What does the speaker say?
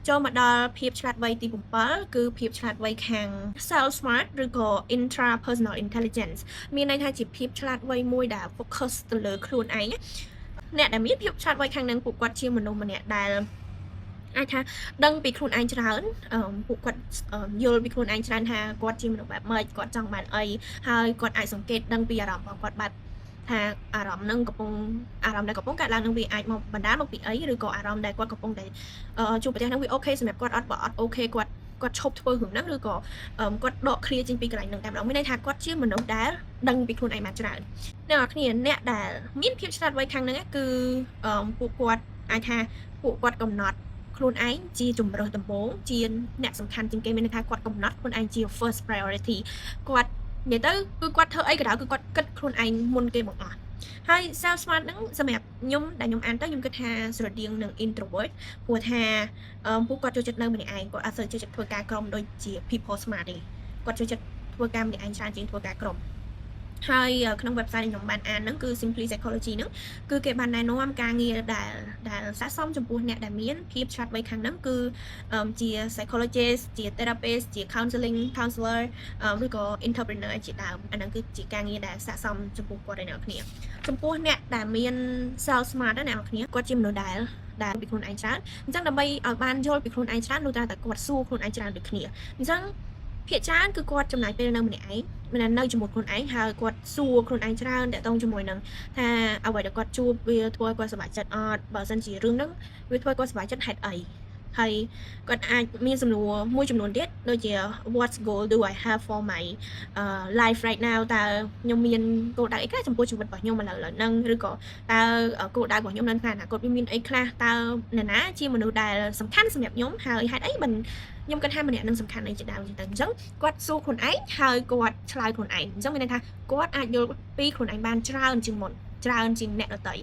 ចូលមកដល់ភាពឆ្លាតវៃទី7គឺភាពឆ្លាតវៃខាង self smart ឬក៏ intrapersonal intelligence មានន័យថាជាភាពឆ្លាតវៃមួយដែល focus ទៅលើខ្លួនឯងអ្នកដែលមានភាពឆ្លាតវៃខាងហ្នឹងពួកគាត់ជាមនុស្សម្នាក់ដែលអាចថាដឹងពីខ្លួនឯងច្រើនពួកគាត់យល់ពីខ្លួនឯងច្រើនថាគាត់ជាមនុស្សបែបម៉េចគាត់ចង់បានអីហើយគាត់អាចសង្កេតដឹងពីអារម្មណ៍របស់គាត់បែបថាអារម្មណ៍នឹងកំពុងអារម្មណ៍ដែលកំពុងកើតឡើងនឹងវាអាចមកបណ្ដាលមកពីអីឬក៏អារម្មណ៍ដែលគាត់កំពុងតែជួបប្រទះនឹងវា okay សម្រាប់គាត់អត់បើអត់ okay គាត់គាត់ឈប់ធ្វើរឿងហ្នឹងឬក៏គាត់ដកឃ្លាចេញពីកន្លែងហ្នឹងតែម្ដងមានន័យថាគាត់ជាមនុស្សដែលដឹងពីខ្លួនឯងបានច្រើនអ្នកនរគ្នាអ្នកដែលមានភាពឆ្លាតវៃខាងហ្នឹងគឺពួកគាត់អាចថាពួកគាត់កំណត់ខ្លួនឯងជាជំរើសដំបូងជាអ្នកសំខាន់ជាងគេមានន័យថាគាត់កំណត់ខ្លួនឯងជា first priority គាត់និយាយទៅគឺគាត់ធ្វើអីក៏ដោយគឺគាត់គិតខ្លួនឯងមុនគេបង្អស់ហើយ self smart ហ្នឹងសម្រាប់ខ្ញុំដែលខ្ញុំអានទៅខ្ញុំគិតថាស្រដៀងនឹង introvert ព្រោះថាពួកគាត់ចូលចិត្តនៅម្នាក់ឯងគាត់អត់សូវចូលចិត្តធ្វើការក្រុមដូចជា people smart ទេគាត់ចូលចិត្តធ្វើការម្នាក់ឯងច្រើនជាងធ្វើការក្រុមហើយក្នុង website ដែលខ្ញុំបានអានហ្នឹងគឺ Simply Psychology ហ្នឹងគឺគេបានណែនាំការងារដែលស័ក្តិសមចំពោះអ្នកដែលមានភាពឆ្លាតវៃខាងហ្នឹងគឺជា psychologist ជា therapist ជា counseling counselor ឬក៏ entrepreneur ជាដើមអាហ្នឹងគឺជាការងារដែលស័ក្តិសមចំពោះគាត់ឯអ្នកគ្នាចំពោះអ្នកដែលមាន self smart ណាអ្នកគ្នាគាត់ជាមនុស្សដែលពីខ្លួនឯងច្រើនអញ្ចឹងដើម្បីឲ្យបានយល់ពីខ្លួនឯងច្រើននោះត្រូវតែគាត់សួរខ្លួនឯងច្រើនដូចគ្នាអញ្ចឹងភាគច្រើនគឺគាត់ចំណាយពេលនៅម្នាក់ឯងមិននៅជាមួយខ្លួនឯងហើយគាត់សួរខ្លួនឯងច្រើនតាក់ទងជាមួយនឹងថាអ្វីដែលគាត់ជួបវាធ្វើឲ្យគាត់សប្បាយចិត្តអត់បើសិនជារឿងហ្នឹងវាធ្វើឲ្យគាត់សប្បាយចិត្តហេតុអីហើយគាត់អាចមានសំណួរមួយចំនួនទៀតដូចជា "What goal do I have for my life right now?" តើខ្ញុំមានគោលដៅអីខ្លះចំពោះជីវិតរបស់ខ្ញុំឥឡូវហ្នឹងឬក៏តើគោលដៅរបស់ខ្ញុំនៅថ្ងៃអនាគតវាមានអីខ្លះតើអ្នកណាជាមនុស្សដែលសំខាន់សម្រាប់ខ្ញុំហើយហេតុអីបានខ្ញុំគិតថាម្នាក់នឹងសំខាន់អីជាដើមចឹងទៅអញ្ចឹងគាត់សួរខ្លួនឯងហើយគាត់ឆ្លើយខ្លួនឯងអញ្ចឹងមានន័យថាគាត់អាចយល់ពីខ្លួនឯងបានច្រើនជាងមុនច្រើនជាងអ្នកដទៃ។